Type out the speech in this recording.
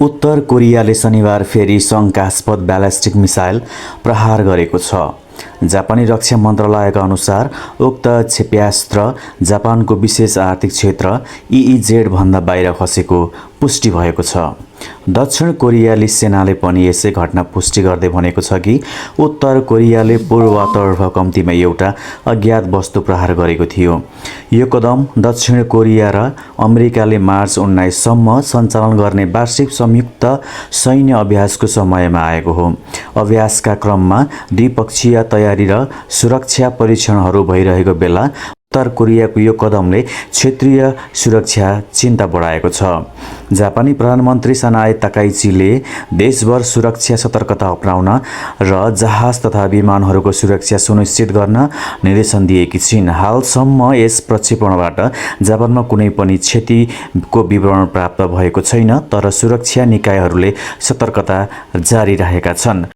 उत्तर कोरियाले शनिबार फेरि शङ्कास्पद ब्यालिस्टिक मिसाइल प्रहार गरेको छ। जापानी रक्षा मन्त्रालयका अनुसार उक्त क्षेप्यास्त्र जापानको विशेष आर्थिक क्षेत्र इइजेड भन्दा बाहिर खसेको पुष्टि भएको छ। दक्षिण कोरियाली सेनाले पनि यसै घटना पुष्टि गर्दै भनेको छ कि उत्तर कोरियाले पूर्वतर्फ कम्तीमा एउटा अज्ञात वस्तु प्रहार गरेको थियो। यो कदम दक्षिण कोरिया र अमेरिकाले मार्च 19 सम्म सञ्चालन गर्ने वार्षिक संयुक्त सैन्य अभ्यासको समयमा आएको हो। अभ्यासका क्रममा द्विपक्षीय तयारी र सुरक्षा परीक्षणहरू भइरहेको बेला उत्तर कोरियाको यो कदमले क्षेत्रीय सुरक्षा चिन्ता बढाएको छ। जापानी प्रधानमन्त्री सनाए ताकाइचीले देशभर सुरक्षा सतर्कता अपनाउन र जहाज तथा विमानहरूको सुरक्षा सुनिश्चित गर्न निर्देशन दिएकी छिन्। हालसम्म यस प्रक्षेपणबाट जापानमा कुनै पनि क्षतिको विवरण प्राप्त भएको छैन, तर सुरक्षा निकायहरूले सतर्कता जारी राखेका छन्।